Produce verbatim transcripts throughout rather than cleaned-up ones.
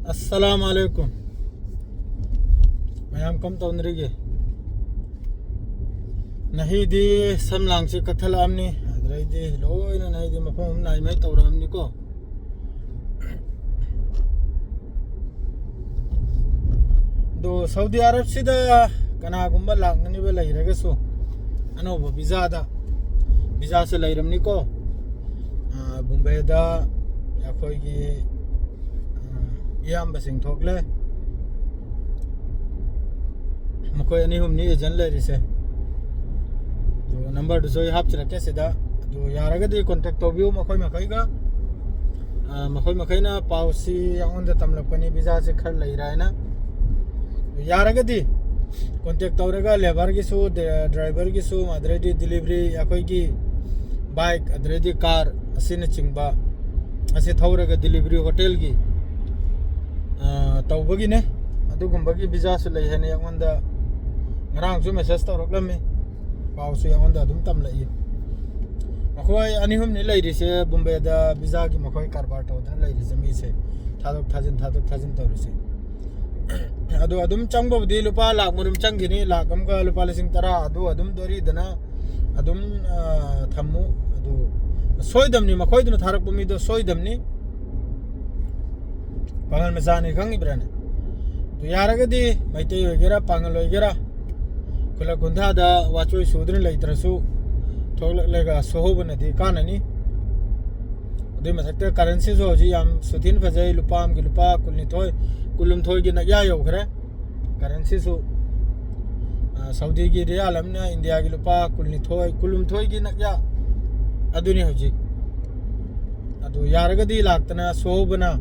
ꯑꯁꯂꯥꯝ ꯑꯂꯩꯀꯨꯝ꯫ ꯃꯌꯥꯝ ꯀꯝ ꯇꯧꯅꯔꯤꯒꯦ? ꯅꯍꯤꯗꯤ ꯁꯝ ꯂꯥꯡꯁꯤ ꯀꯛꯊꯠꯂꯛꯑꯝꯅꯤ, ꯑꯗꯨꯗꯩꯗꯤ ꯂꯣꯏꯅ ꯅꯍꯤꯗꯤ ꯃꯐꯝ ꯑꯃ ꯅꯥꯏꯃꯩ ꯇꯧꯔꯛꯑꯝꯅꯤꯀꯣ꯫ ꯑꯗꯣ ꯁꯥꯎꯗꯤ ꯑꯔꯕꯁꯤꯗ ꯀꯅꯥꯒꯨꯝꯕ ꯂꯥꯛꯅꯤꯡꯕ ꯂꯩꯔꯒꯁꯨ ꯑꯅꯧꯕ ꯚꯤꯖꯥꯗ, ꯚꯤꯖꯥꯁꯦ ꯂꯩꯔꯝꯅꯤꯀꯣ꯫ ꯑ, ꯕꯣꯝꯕꯦꯗ ꯑꯩꯈꯣꯏꯒꯤ, ꯑ, ꯏꯌꯥꯝꯕꯁꯤꯡ ꯊꯣꯛꯂꯦ꯫ ꯃꯈꯣꯏ ꯑꯅꯤ ꯑꯍꯨꯝꯅꯤ ꯑꯦꯖꯦꯟ ꯂꯩꯔꯤꯁꯦ꯫ ꯑꯗꯨ ꯅꯝꯕꯔꯗꯨꯁꯨ ꯑꯩ ꯍꯥꯞꯆꯔꯛꯀꯦ ꯁꯤꯗ꯫ ꯑꯗꯨ ꯌꯥꯔꯒꯗꯤ ꯀꯣꯟꯇꯦꯛ ꯇꯧꯕꯤꯌꯨ ꯃꯈꯣꯏ ꯃꯈꯩꯒ꯫ ꯑ, ꯃꯈꯣꯏ ꯃꯈꯩꯅ ꯄꯥꯎꯁꯤ ꯑꯩꯉꯣꯟꯗ ꯇꯝꯂꯛꯄꯅꯤ, ꯚꯤꯖꯥꯁꯦ ꯈꯔ ꯂꯩꯔꯦ ꯍꯥꯏꯅ꯫ ꯌꯥꯔꯒꯗꯤ ꯀꯣꯟꯇꯦꯛ ꯇꯧꯔꯒ ꯂꯦꯕꯔꯒꯤꯁꯨ, ꯗ-, ꯗ꯭ꯔꯥꯏꯚꯔꯒꯤꯁꯨ, ꯑꯗꯨꯗꯩꯗꯤ ꯗꯤꯂꯤꯚꯔꯤ, ꯑꯩꯈꯣꯏꯒꯤ ꯕꯥꯏꯛ, ꯑꯗꯨꯗꯩꯗꯤ ꯀꯥꯔ ꯑꯁꯤꯅꯆꯤꯡꯕ ꯑꯁꯤ ꯊꯧꯔꯒ ꯗꯤꯂꯤꯚꯔꯤ ꯍꯣꯇꯦꯜꯒꯤ, ꯑ, ꯇꯧꯕꯒꯤꯅꯦ꯫ ꯑꯗꯨꯒꯨꯝꯕꯒꯤ ꯚꯤꯖꯥꯁꯨ ꯂꯩ ꯍꯥꯏꯅ ꯑꯩꯉꯣꯟꯗ ꯉꯔꯥꯡꯁꯨ ꯃꯦꯁꯦꯖ ꯇꯧꯔꯛꯂꯝꯃꯤ, ꯄꯥꯎꯁꯨ ꯑꯩꯉꯣꯟꯗ ꯑꯗꯨꯝ ꯇꯝꯂꯛꯏ꯫ ꯃꯈꯣꯏ ꯑꯅꯤ ꯑꯍꯨꯝꯅꯤ ꯂꯩꯔꯤꯁꯦ ꯕꯣꯝꯕꯦꯗ ꯚꯤꯖꯥꯒꯤ, ꯃꯈꯣꯏ ꯀꯔꯕꯥꯔ ꯇꯧꯗꯅ ꯂꯩꯔꯤꯁꯦ, ꯃꯤꯁꯦ ꯊꯥꯗꯣꯛ ꯊꯥꯖꯤꯟ, ꯊꯥꯗꯣꯛ ꯊꯥꯖꯤꯟ ꯇꯧꯔꯤꯁꯦ꯫ ꯑꯗꯣ ꯑꯗꯨꯝ ꯆꯪꯕꯕꯨꯗꯤ ꯂꯨꯄꯥ ꯂꯥꯛ ꯃꯔꯨꯝ ꯆꯪꯈꯤꯅꯤ, ꯂꯥꯛ ꯑꯃꯒ ꯂꯨꯄꯥ ꯂꯤꯁꯤꯡ ꯇꯔꯥ ꯑꯗꯨ ꯑꯗꯨꯝ ꯗꯣꯔꯤꯗꯅ ꯑꯗꯨꯝ, ꯑ, ꯊꯝꯃꯨ꯫ ꯑꯗꯨ ꯁꯣꯏꯗꯕꯅꯤ, ꯃꯈꯣꯏꯗꯨꯅ ꯊꯥꯔꯛꯄ ꯃꯤꯗꯣ ꯁꯣꯏꯗꯕꯅꯤ꯫ ꯄꯥꯉꯜ ꯃꯆꯥꯅꯤ ꯈꯪꯉꯤꯕ꯭ꯔꯥꯅꯦ? ꯑꯗꯨ ꯌꯥꯔꯒꯗꯤ ꯃꯩꯇꯩ ꯑꯣꯏꯒꯦꯔꯥ, ꯄꯥꯉꯜ ꯑꯣꯏꯒꯦꯔꯥ, ꯈꯨꯂꯛ ꯈꯨꯟꯊꯥꯗ ꯋꯥꯆꯣꯏ ꯁꯨꯗꯨꯅ ꯂꯩꯇ꯭ꯔꯁꯨ ꯊꯣꯛꯂꯛꯂꯒ ꯁꯨꯍꯧꯕꯅꯗꯤ ꯀꯥꯟꯅꯅꯤ꯫ ꯑꯗꯨꯏ ꯃꯊꯛꯇ ꯀꯔꯦꯟꯁꯤꯁꯨ ꯍꯧꯖꯤꯛ ꯌꯥꯝ ꯁꯨꯊꯤꯅ ꯐꯖꯩ, ꯂꯨꯄꯥ ꯑꯃꯒꯤ ꯂꯨꯄꯥ ꯀꯨꯟꯅꯤꯊꯣꯏ, ꯀꯨꯟꯍꯨꯝꯗꯣꯏꯒꯤ ꯅꯛꯌꯥ ꯌꯧꯈ꯭ꯔꯦ꯫ ꯀꯔꯦꯟꯁꯤꯁꯨ, ꯑ, ꯁꯥꯎꯗꯤꯒꯤ ꯔꯤꯌꯥꯜ ꯑꯃꯅ ꯏꯟꯗꯤꯌꯥꯒꯤ ꯂꯨꯄꯥ ꯀꯨꯟꯅꯤꯊꯣꯏ, ꯀꯨꯟꯍꯨꯝꯗꯣꯏꯒꯤ ꯅꯛꯌꯥ ꯑꯗꯨꯅꯤ ꯍꯧꯖꯤꯛ꯫ ꯑꯗꯨ ꯌꯥꯔꯒꯗꯤ ꯂꯥꯛꯇꯅ ꯁꯨꯍꯧꯕꯅ,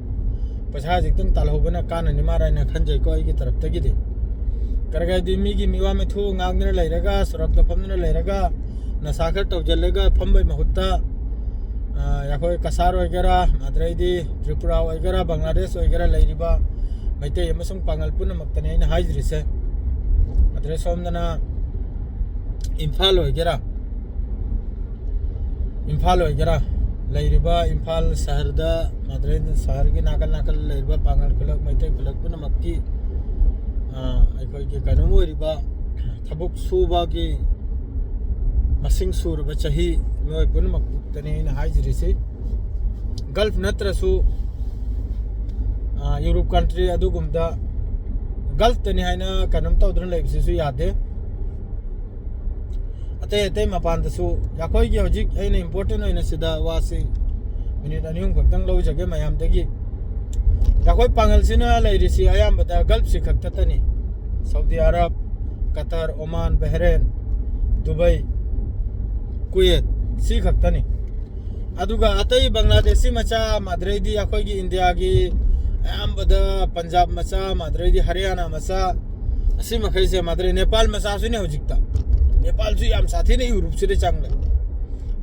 ꯄꯩꯁꯥ ꯈꯖꯤꯛꯇꯪ ꯇꯥꯜꯍꯧꯕꯅ ꯀꯥꯟꯅꯅꯤ ꯃꯥꯔ ꯍꯥꯏꯅ ꯈꯟꯖꯩꯀꯣ ꯑꯩꯒꯤ ꯇꯔꯞꯇꯒꯤꯗꯤ꯫ ꯀꯔꯒꯗꯤ ꯃꯤꯒꯤ ꯃꯤꯋꯥ ꯃꯤꯊꯨ ꯉꯥꯡꯗꯅ ꯂꯩꯔꯒ, ꯁꯣꯔꯣꯛꯇ ꯐꯝꯗꯨꯅ ꯂꯩꯔꯒ, ꯅꯁꯥ ꯈꯔ ꯇꯧꯁꯤꯜꯂꯒ ꯐꯝꯕꯩ ꯃꯍꯨꯠꯇ, ꯑ, ꯑꯩꯈꯣꯏ ꯀꯁꯥꯔ ꯑꯣꯏꯒꯦꯔꯥ, ꯑꯗꯨꯗꯩꯗꯤ ꯇ꯭ꯔꯤꯄꯨꯔꯥ ꯑꯣꯏꯒꯦꯔꯥ, ꯕꯪꯒ꯭ꯂꯥꯗꯦꯁ ꯑꯣꯏꯒꯦꯔꯥ, ꯂꯩꯔꯤꯕ ꯃꯩꯇꯩ ꯑꯃꯁꯨꯡ ꯄꯥꯉꯜ ꯄꯨꯝꯅꯃꯛꯇꯅꯤ ꯑꯩꯅ ꯍꯥꯏꯖꯔꯤꯁꯦ꯫ ꯑꯗꯨꯗ ꯁꯣꯝꯗꯅ ꯏꯝꯐꯥꯜ ꯑꯣꯏꯒꯦꯔꯥ, ꯏꯝꯐꯥꯜ ꯑꯣꯏꯒꯦꯔꯥ, ꯂꯩꯔꯤꯕ ꯏꯝꯐꯥꯜ ꯁꯍꯔꯗ, ꯃꯗꯨꯔꯩ ꯁꯍꯔꯒꯤ ꯅꯥꯀꯜ ꯅꯥꯀꯜ ꯂꯩꯔꯤꯕ ꯄꯥꯉꯜ ꯈꯨꯜꯂꯛ, ꯃꯩꯇꯩ ꯈꯨꯜꯂꯛ ꯄꯨꯝꯅꯃꯛꯀꯤ, ꯑ, ꯑꯩꯈꯣꯏꯒꯤ ꯀꯩꯅꯣꯝ ꯑꯣꯏꯔꯤꯕ ꯊꯕꯛ ꯁꯨꯕꯒꯤ ꯃꯁꯤꯡ ꯁꯨꯔꯕ ꯆꯍꯤ ꯃꯤꯑꯣꯏ ꯄꯨꯝꯅꯃꯛꯇꯅꯤ ꯑꯩꯅ ꯍꯥꯏꯖꯔꯤꯁꯤ꯫ ꯒꯜꯐ ꯅꯠꯇ꯭ꯔꯁꯨ, ꯑ, ꯌꯨꯔꯣꯞ ꯀꯟꯇ꯭ꯔꯤ ꯑꯗꯨꯒꯨꯝꯕꯗ ꯒꯜꯐꯇꯅꯤ ꯍꯥꯏꯅ ꯀꯩꯅꯣꯝ ꯇꯧꯗꯨꯅ ꯂꯩꯕꯁꯤꯁꯨ ꯌꯥꯗꯦ꯫ ꯑꯇꯩ ꯑꯇꯩ ꯃꯄꯥꯟꯗꯁꯨ ꯑꯩꯈꯣꯏꯒꯤ ꯍꯧꯖꯤꯛ ꯑꯩꯅ ꯏꯝꯄꯣꯔꯇꯦꯟ ꯑꯣꯏꯅ ꯁꯤꯗ ꯋꯥꯁꯤ ꯃꯤꯅꯤꯠ ꯑꯅꯤ ꯑꯍꯨꯝ ꯈꯛꯇꯪ ꯂꯧꯖꯒꯦ ꯃꯌꯥꯝꯗꯒꯤ꯫ ꯑꯩꯈꯣꯏ ꯄꯥꯡꯒꯜꯁꯤꯅ ꯂꯩꯔꯤꯁꯤ ꯑꯌꯥꯝꯕꯗ ꯒꯜꯐꯁꯤ ꯈꯛꯇꯅꯤ꯫ Saudi Arab, Qatar, Oman, Bahrain, Dubai, Kuwait, ꯁꯤ ꯈꯛꯇꯅꯤ꯫ ꯑꯗꯨꯒ ꯑꯇꯩ ꯕꯪꯒ꯭ꯂꯥꯗꯦꯁꯤ ꯃꯆꯥ, ꯃꯗꯨꯔꯩꯗꯤ ꯑꯩꯈꯣꯏꯒꯤ ꯏꯟꯗꯤꯌꯥꯒꯤ ꯑꯌꯥꯝꯕꯗ ꯄꯟꯖꯥꯕ ꯃꯆꯥ, ꯃꯗꯨꯔꯩꯗꯤ ꯍꯔꯤꯌꯥꯅꯥ ꯃꯆꯥ, ꯑꯁꯤ ꯃꯈꯩꯁꯦ ꯃꯗꯨꯔꯩ ꯅꯦꯄꯥꯜ ꯃꯆꯥꯁꯨꯅꯦ ꯍꯧꯖꯤꯛꯇ꯫ ꯅꯦꯄꯥꯜꯁꯨ ꯌꯥꯝ ꯁꯥꯊꯤꯅ ꯌꯨꯔꯨꯞꯁꯤꯗ ꯆꯪꯂꯦ꯫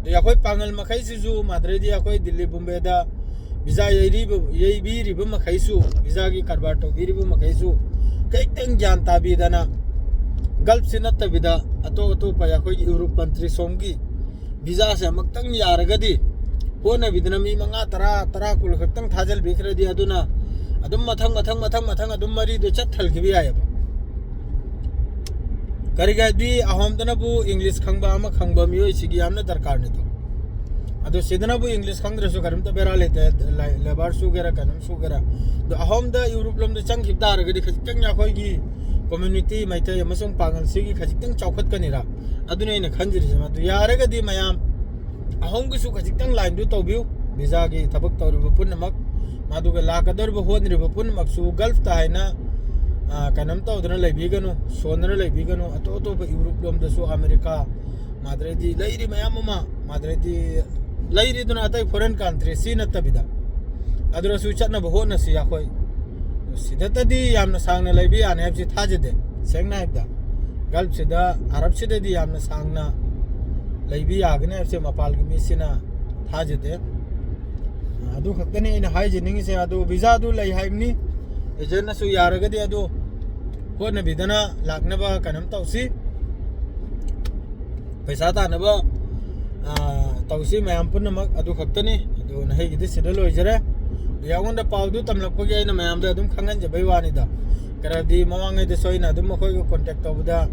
ꯑꯗꯩ ꯑꯩꯈꯣꯏ ꯄꯥꯡꯒꯜ ꯃꯈꯩꯁꯤꯁꯨ ꯃꯗꯨꯔꯩꯗꯤ ꯑꯩꯈꯣꯏ ꯗꯤꯜꯂꯤ ꯕꯣꯝꯕꯦꯗ ꯚꯤꯖꯥ ꯌꯩꯔꯤꯕ, ꯌꯩꯕꯤꯔꯤꯕ ꯃꯈꯩꯁꯨ, ꯚꯤꯖꯥꯒꯤ ꯀꯔꯕꯥꯔ ꯇꯧꯕꯤꯔꯤꯕ ꯃꯈꯩꯁꯨ ꯈꯤꯇꯪ ꯒ꯭ꯌꯥꯟ ꯇꯥꯕꯤꯗꯅ ꯒꯜꯐꯁꯤ ꯅꯠꯇꯕꯤꯗ ꯑꯇꯣꯞ ꯑꯇꯣꯞꯄ ꯑꯩꯈꯣꯏꯒꯤ ꯌꯨꯔꯣꯞ ꯀꯟꯇ꯭ꯔꯤ ꯁꯣꯝꯒꯤ ꯚꯤꯖꯥꯁꯦ ꯑꯃꯨꯛꯇꯪ ꯌꯥꯔꯒꯗꯤ ꯍꯣꯠꯅꯕꯤꯗꯅ ꯃꯤ ꯃꯉꯥ, ꯇꯔꯥ, ꯇꯔꯥ, ꯀꯨꯟ ꯈꯛꯇꯪ ꯊꯥꯖꯤꯜꯕꯤꯈ꯭ꯔꯗꯤ ꯑꯗꯨꯅ ꯑꯗꯨꯝ ꯃꯊꯪ, ꯃꯊꯪ, ꯃꯊꯪ, ꯃꯊꯪ ꯑꯗꯨꯝ ꯃꯔꯤꯗꯣ ꯆꯠꯊꯍꯜꯈꯤꯕ ꯌꯥꯏꯑꯕ꯫ ꯀꯔꯤꯒꯤ ꯍꯥꯏꯗꯤ ꯑꯍꯣꯝꯗꯅꯕꯨ ꯏꯪꯂꯤꯁ ꯈꯪꯕ ꯑꯃ ꯈꯪꯕ ꯃꯤꯑꯣꯏꯁꯤꯒꯤ ꯌꯥꯝꯅ ꯗꯔꯀꯥꯔꯅꯤꯗꯣ꯫ ꯑꯗꯣ ꯁꯤꯗꯅꯕꯨ ꯏꯪꯂꯤꯁ ꯈꯪꯗ꯭ꯔꯁꯨ ꯀꯔꯤꯝꯇ ꯕꯦꯔꯥ ꯂꯩꯇꯦ, ꯂꯦ-, ꯂꯦꯕꯔ ꯁꯨꯒꯦꯔꯥ ꯀꯩꯅꯣꯝ ꯁꯨꯒꯦꯔꯥ꯫ ꯑꯗꯣ ꯑꯍꯣꯝꯗ ꯌꯨꯔꯨꯞ ꯂꯣꯝꯗ ꯆꯪꯈꯤꯕ ꯇꯥꯔꯒꯗꯤ ꯈꯖꯤꯛꯇꯪ ꯑꯩꯈꯣꯏꯒꯤ ꯀꯝꯃ꯭ꯌꯨꯅꯤꯇꯤ ꯃꯩꯇꯩ ꯑꯃꯁꯨꯡ ꯄꯥꯡꯒꯜꯁꯤꯒꯤ ꯈꯖꯤꯛꯇꯪ ꯆꯥꯎꯈꯠꯀꯅꯤꯔꯥ, ꯑꯗꯨꯅ ꯑꯩꯅ ꯈꯟꯖꯔꯤꯁꯦ꯫ ꯃꯗꯨ ꯌꯥꯔꯒꯗꯤ ꯃꯌꯥꯝ ꯑꯍꯣꯝꯒꯤꯁꯨ ꯈꯖꯤꯛꯇꯪ ꯂꯥꯏꯟꯗꯨ ꯇꯧꯕꯤꯌꯨ꯫ ꯚꯤꯖꯥꯒꯤ ꯊꯕꯛ ꯇꯧꯔꯤꯕ ꯄꯨꯝꯅꯃꯛ, ꯃꯗꯨꯒ ꯂꯥꯛꯀꯗꯧꯔꯤꯕ ꯍꯣꯠꯅꯔꯤꯕ ꯄꯨꯝꯅꯃꯛꯁꯨ ꯒꯜꯐꯇ ꯍꯥꯏꯅ, ꯑ, ꯀꯩꯅꯣꯝ ꯇꯧꯗꯅ ꯂꯩꯕꯤꯒꯅꯨ, ꯁꯣꯟꯗꯅ ꯂꯩꯕꯤꯒꯅꯨ꯫ ꯑꯇꯣꯞ ꯑꯇꯣꯞꯄ ꯌꯨꯔꯨꯞ ꯂꯣꯝꯗꯁꯨ, ꯑꯃꯦꯔꯤꯀꯥ, ꯃꯗꯨꯔꯩꯗꯤ ꯂꯩꯔꯤ ꯃꯌꯥꯝ ꯑꯃ, ꯃꯗꯨꯔꯩꯗꯤ ꯂꯩꯔꯤꯗꯨꯅ ꯑꯇꯩ ꯐꯣꯔꯦꯟ ꯀꯟꯇ꯭ꯔꯤ ꯁꯤ ꯅꯠꯇꯕꯤꯗ꯫ ꯑꯗꯨꯗꯁꯨ ꯆꯠꯅꯕ ꯍꯣꯠꯅꯁꯤ ꯑꯩꯈꯣꯏ꯫ ꯁꯤꯗꯇꯗꯤ ꯌꯥꯝꯅ ꯁꯥꯡꯅ ꯂꯩꯕ ꯌꯥꯅꯤ ꯍꯥꯏꯕꯁꯤ ꯊꯥꯖꯗꯦ꯫ ꯁꯦꯡꯅ ꯍꯥꯏꯕꯗ, ꯒꯜꯐꯁꯤꯗ, ꯑꯔꯕꯁꯤꯗꯗꯤ ꯌꯥꯝꯅ ꯁꯥꯡꯅ ꯂꯩꯕ ꯌꯥꯒꯅꯤ ꯍꯥꯏꯕꯁꯦ ꯃꯄꯥꯟꯒꯤ ꯃꯤꯁꯤꯅ ꯊꯥꯖꯗꯦ꯫ ꯑꯗꯨ ꯈꯛꯇꯅꯤ ꯑꯩꯅ ꯍꯥꯏꯖꯅꯤꯡꯉꯤꯁꯦ꯫ ꯑꯗꯨ ꯚꯤꯖꯥꯗꯨ ꯂꯩ ꯍꯥꯏꯕꯅꯤ, ꯑꯦꯖꯦꯟꯅꯁꯨ ꯌꯥꯔꯒꯗꯤ ꯑꯗꯨ ꯍꯣꯠꯅꯕꯤꯗꯅ ꯂꯥꯛꯅꯕ ꯀꯩꯅꯣꯝ ꯇꯧꯁꯤ꯫ ꯄꯩꯁꯥ ꯇꯥꯅꯕ, ꯑ, ꯇꯧꯁꯤ ꯃꯌꯥꯝ ꯄꯨꯝꯅꯃꯛ, ꯑꯗꯨ ꯈꯛꯇꯅꯤ꯫ ꯑꯗꯨ ꯅꯍꯩꯒꯤꯗꯤ ꯁꯤꯗ ꯂꯣꯏꯖꯔꯦ꯫ ꯑꯗꯨ ꯑꯩꯉꯣꯟꯗ ꯄꯥꯎꯗꯨ ꯇꯝꯂꯛꯄꯒꯤ ꯑꯩꯅ ꯃꯌꯥꯝꯗ ꯑꯗꯨꯝ ꯈꯪꯍꯟꯖꯕꯩ ꯋꯥꯅꯤꯗ꯫ ꯀꯔꯗꯤ ꯃꯃꯥꯡꯉꯩꯗꯁꯨ ꯑꯩꯅ ꯑꯗꯨꯝ ꯃꯈꯣꯏꯒ ꯀꯣꯟꯇꯦꯛ ꯇꯧꯕꯗ,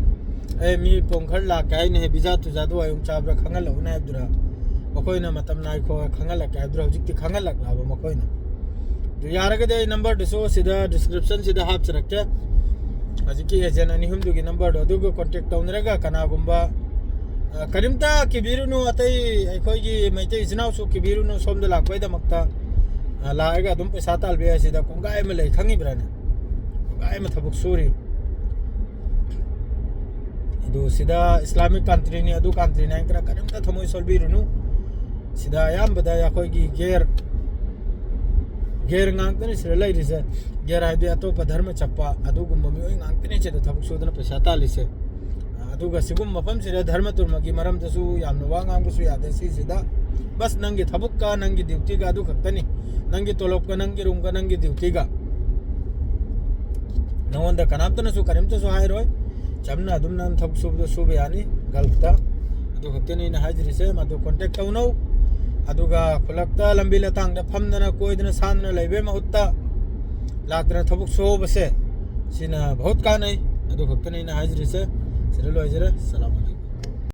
"ꯑꯦ, ꯃꯤ ꯄꯣꯡ ꯈꯔ ꯂꯥꯛꯀꯦ ꯍꯥꯏꯅꯦ, ꯚꯤꯖꯥ ꯇꯨꯖꯥꯗꯨ ꯑꯌꯨꯛ ꯆꯥꯕ꯭ꯔꯥ ꯈꯪꯍꯜꯂꯛꯎꯅꯦ" ꯍꯥꯏꯕꯗꯨꯔ, ꯃꯈꯣꯏꯅ ꯃꯇꯝ ꯅꯥꯏꯈꯣ ꯈꯪꯍꯜꯂꯛꯀꯦ ꯍꯥꯏꯕꯗꯨꯔ, ꯍꯧꯖꯤꯛꯇꯤ ꯈꯪꯍꯜꯂꯛꯂꯕ ꯃꯈꯣꯏꯅ꯫ ꯑꯗꯨ ꯌꯥꯔꯒꯗꯤ ꯑꯩ ꯅꯝꯕꯔꯗꯨꯁꯨ ꯁꯤꯗ ꯗꯤꯁꯀ꯭ꯔꯤꯞꯁꯟꯁꯤꯗ ꯍꯥꯞꯆꯔꯛꯀꯦ, ꯍꯧꯖꯤꯛꯀꯤ ꯑꯦꯖꯦꯟ ꯑꯅꯤ ꯑꯍꯨꯝꯗꯨꯒꯤ ꯅꯝꯕꯔꯗꯣ꯫ ꯑꯗꯨꯒ ꯀꯣꯟꯇꯦꯛ ꯇꯧꯅꯔꯒ ꯀꯅꯥꯒꯨꯝꯕ, ꯑ, ꯀꯔꯤꯝꯇ ꯀꯤꯕꯤꯔꯨꯅꯨ, ꯑꯇꯩ ꯑꯩꯈꯣꯏꯒꯤ ꯃꯩꯇꯩ ꯏꯆꯤꯟ ꯏꯅꯥꯎꯁꯨ ꯀꯤꯕꯤꯔꯨꯅꯨ, ꯁꯣꯝꯗ ꯂꯥꯛꯄꯩꯗꯃꯛꯇ, ꯑ, ꯂꯥꯛꯑꯒ ꯑꯗꯨꯝ ꯄꯩꯁꯥ ꯇꯥꯜꯕ ꯌꯥꯏ꯫ ꯁꯤꯗ ꯀꯣꯡꯒꯥꯏ ꯑꯃ ꯂꯩ, ꯈꯪꯉꯤꯕ꯭ꯔꯥꯅꯦ? ꯀꯣꯡꯒꯥꯏ ꯑꯃ ꯊꯕꯛ ꯁꯨꯔꯤ꯫ ꯑꯗꯨ ꯁꯤꯗ ꯏꯁꯂꯥꯃꯤꯛ ꯀꯟꯇ꯭ꯔꯤꯅꯤ, ꯑꯗꯨ ꯀꯟꯇ꯭ꯔꯤꯅꯤ ꯍꯥꯏꯅ ꯀꯔꯤꯝꯇ ꯊꯃꯣꯏ ꯁꯣꯏꯕꯤꯔꯨꯅꯨ꯫ ꯁꯤꯗ ꯑꯌꯥꯝꯕꯗ ꯑꯩꯈꯣꯏꯒꯤ ꯒꯦꯔ, ꯒꯦꯔ ꯉꯥꯛꯇꯅꯤ ꯁꯤꯗ ꯂꯩꯔꯤꯁꯦ꯫ ꯒꯦꯔ ꯍꯥꯏꯗꯤ ꯑꯇꯣꯞꯄ ꯙꯔꯃ ꯆꯠꯄ ꯑꯗꯨꯒꯨꯝꯕ ꯃꯤꯑꯣꯏ ꯉꯥꯛꯇꯅꯤ ꯁꯤꯗ ꯊꯕꯛ ꯁꯨꯗꯅ ꯄꯩꯁꯥ ꯇꯥꯜꯂꯤꯁꯦ꯫ ꯑꯗꯨꯒ ꯁꯤꯒꯨꯝꯕ ꯃꯐꯝꯁꯤꯗ ꯙꯔꯃ ꯇꯨꯔꯃꯒꯤ ꯃꯔꯝꯗꯁꯨ ꯌꯥꯝꯅ ꯋꯥ ꯉꯥꯡꯕꯁꯨ ꯌꯥꯗꯦ ꯁꯤꯁꯤꯗ꯫ ꯕꯁ ꯅꯪꯒꯤ ꯊꯕꯛꯀ ꯅꯪꯒꯤ ꯗ꯭ꯌꯨꯇꯤꯒ ꯑꯗꯨ ꯈꯛꯇꯅꯤ꯫ ꯅꯪꯒꯤ ꯇꯣꯂꯣꯞꯀ ꯅꯪꯒꯤ ꯔꯨꯝꯒ ꯅꯪꯒꯤ ꯗ꯭ꯌꯨꯇꯤꯒ꯫ ꯅꯉꯣꯟꯗ ꯀꯅꯥꯝꯇꯅꯁꯨ ꯀꯔꯤꯝꯇꯁꯨ ꯍꯥꯏꯔꯣꯏ꯫ ꯆꯝꯅ ꯑꯗꯨꯝ ꯅꯪ ꯊꯕꯛ ꯁꯨꯕꯗꯣ ꯁꯨꯕ ꯌꯥꯅꯤ ꯒꯜꯐꯇ꯫ ꯑꯗꯨ ꯈꯛꯇꯅꯤ ꯑꯩꯅ ꯍꯥꯏꯖꯔꯤꯁꯦ꯫ ꯃꯗꯨ ꯀꯣꯟꯇꯦꯛ ꯇꯧꯅꯧ꯫ ꯑꯗꯨꯒ ꯈꯨꯜꯂꯛꯇ ꯂꯝꯕꯤ ꯂꯇꯥꯡꯗ ꯐꯝꯗꯅ ꯀꯣꯏꯗꯅ ꯁꯥꯟꯗꯅ ꯂꯩꯕꯩ ꯃꯍꯨꯠꯇ ꯂꯥꯛꯇꯅ ꯊꯕꯛ ꯁꯨꯍꯧꯕꯁꯦ ꯁꯤꯅ ꯕꯍꯨꯠ ꯀꯥꯟꯅꯩ꯫ ꯑꯗꯨ ꯈꯛꯇꯅꯤ ꯑꯩꯅ ꯍꯥꯏꯖꯔꯤꯁꯦ꯫ ꯁꯤꯗ ꯂꯣꯏꯖꯔꯦ꯫ ꯁꯂꯥꯝ ꯑꯂꯩꯀꯨꯝ꯫